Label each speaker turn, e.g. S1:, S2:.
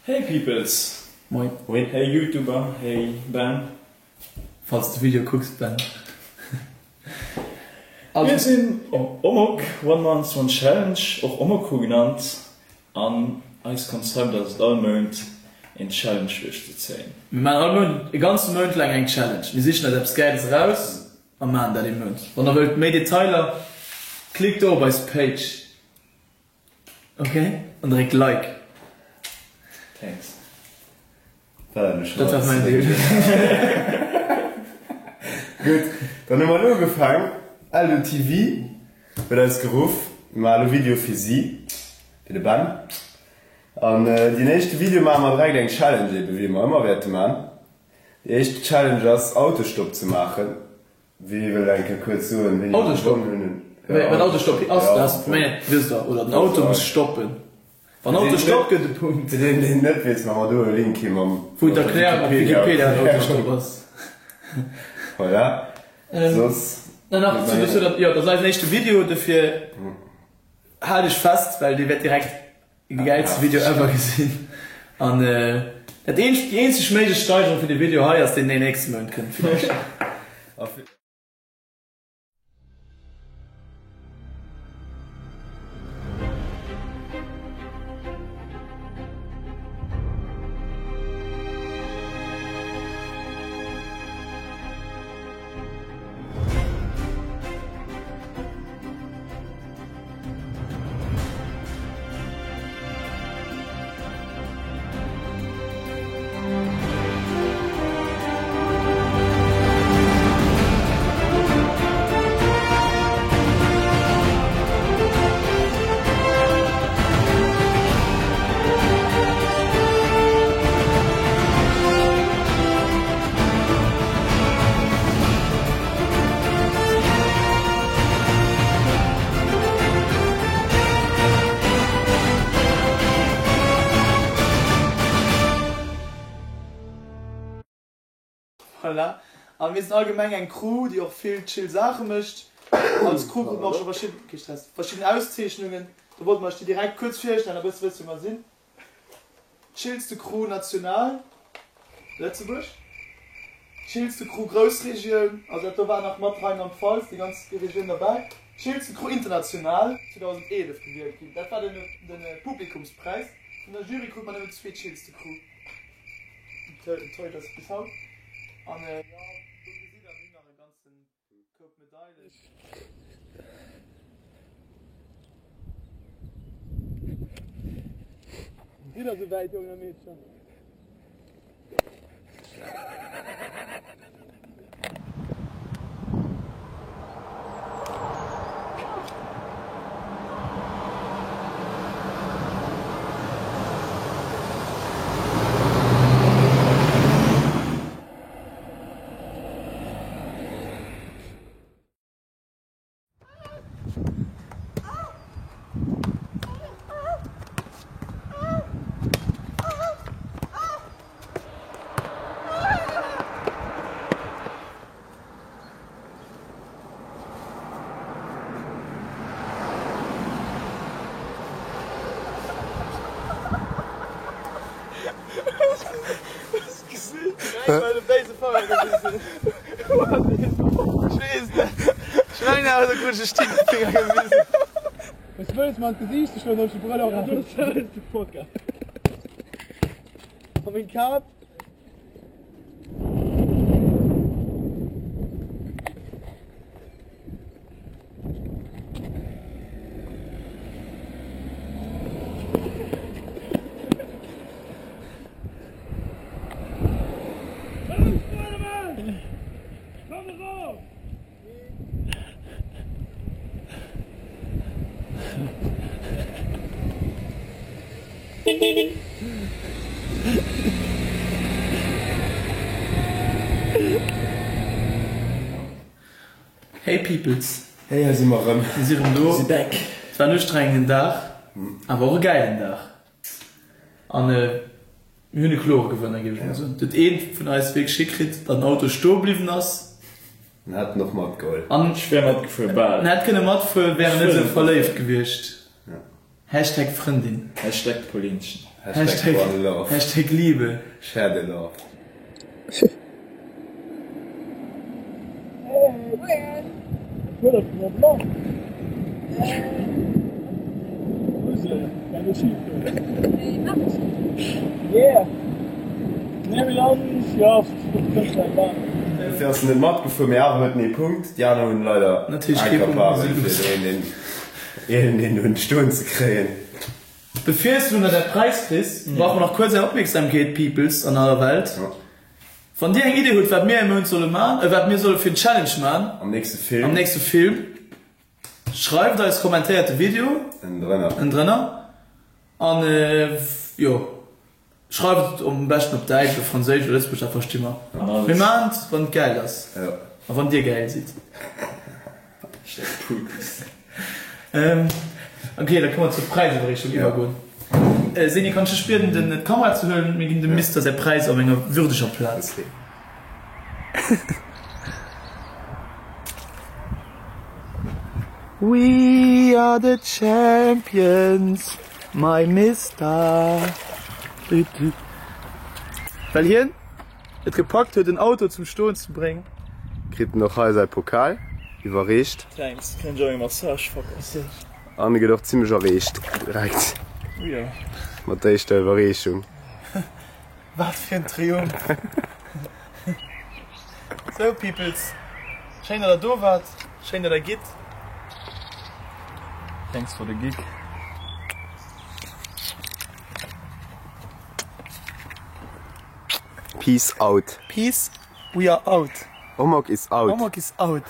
S1: Hey Peoples!
S2: Moin.
S1: Hey Youtuber, hey Ben.
S2: Falls de Video kucks Ben.
S1: Mir sinn Omok, One Month One Challenge, och Omoku genannt, an eist Konzept ass et all Mount een Challenge duerchzezéien.
S2: Mir maachen all Mount e ganze Mount laang eng Challenge. Mir sichen eis eppes Gäiles eraus a maachen dat ee Mount. Wann der wëllt méi Detailer, klickt do op eis Page. Ok an dréckt like.
S1: Thanks.
S2: Dat war mäin Deel.
S3: Gutt, dann hu mer elo ugefaang. Eldo TV huet eis geruff. Mir maachen elo Video fir si, fir de Ben. An deen éischte Video maache mer direkt eng Challenge, ebe wéi mer ëmmer wäerte maachen. Déi éischt Challenge ass Autostopp ze maachen. Wie wëll eng Kéier kuerz soen, wéini mer
S2: Autostopp?
S3: begonnen hunn?
S2: Wat Autostopp ass, dat wësst der, oder? Den Auto muss stoppen. Wann Auto stoppt, gëtt e Punkt.
S3: Fir deen, deen net weess, maache mer do e Link hi mam.
S2: Wou d'Erklärung op Wikipedia wat Autostopp ass.
S3: Voilà. Soss.
S2: Dann nach zu, jo, dat ass eisen éischte Video, dofir haalt iech fest, well dir wäert direkt De gäilste Video ever gesinn an dat eenzegt, déi eenzeg méiglech Steigerung fir de Video hei ass deen deen nächste Mount kënnt villäicht. Voilà. A mir sinn allgemeng eng Crew, déi och vill chill Saache mécht. Als Crew krute mer och scho verschidden, kee Stress, verschidden Auszeechnungen. Do wollte mer iech déi direkt kuerz virstellen, da wësst der wësst, wie mer sinn. Chillste Crew national, Lëtzebuerg. Chillste Crew Groussregioun, also dat do war nach mat Rheinland-Pfalz, déi ganz Regioun derbäi. Chillste Crew international, 2011 gewielt ginn. Dat war den Publikumspräis. Vun der Jury krut mer nëmmen d'zweet chillste Crew. Toi, das bis haut. An jo, do gesitt der, mir hunn nach e ganzen Koup Medailen. Sidd der souwäit, Jongen a Meedcher? Hey Peoples!
S3: Hey, hei si mer erëm.
S2: Mir si rëm do.
S3: Mir si back.
S2: Et war en ustrengenden Dag, awer och e gäilen Dag. An mir hunn e klore Gewënner, géif ech mol soen. Et huet ee vun eis wierklech hikritt, datt den Auto stoe bliwwen ass.
S3: En hätt en och matgeholl.
S2: An
S1: Ech wär matgefuer, bal.
S2: En hätt kënne matfueren, wär en net esou verléift gewiescht.
S3: Ja.
S2: Hashtag Frëndin.
S1: Hashtag Paulinchen.
S3: Hashtag one love.
S2: Hashtag Liebe.
S3: Share the love. Dofir ass en net matgefuer, mee awer huet en ee Punkt. Déi aner hunn leider incapabel fir een een un d'Stoen ze kréien.
S2: Bevir s du elo däi Präis kriss, brauche mer nach kuerz är Opmierksamkeet, Peoples an aller Welt. Wann dir eng Idee hutt, wat mir e Mount solle man, wat mir solle fir en Challenge man
S3: Am nächste Film.
S2: am nächste Film, schreift eis, kommentéiert de Video
S3: Ënnendrënner.
S2: ënnendrënner an jo. Schreift et um beschten op Däitsch oder Franséisch oder Lëtzebuergesch, dat versti mer. Mir maachen et, wann et gäil ass a wann dir gäil sidd. Ok, da kënne mer zur Präisiwwerreechung iwwergoen. Seni, kann ech dech bieden, den d'Kamera ze huelen? Mir ginn dem Mister säi Präis op enger würdeger Plaz. We are the champions, my Mister. Well hien et gepackt huet en Auto zum Stoen ze bréngen.
S3: Kritt en och hei säi Pokal iwwerreecht.
S1: Thanks, enjoy your massage, fuckers.
S3: An e gëtt och zimlech erreecht direkt mat der éischter Iwwerreechung.
S2: Wat fir en Triumph! Sou Peoples, schéin dat der do waart, schéin dat der gitt.
S1: Thanks for the gig.
S3: Peace out.
S2: Peace, we are out.
S3: Omok is out.
S2: Omok is out.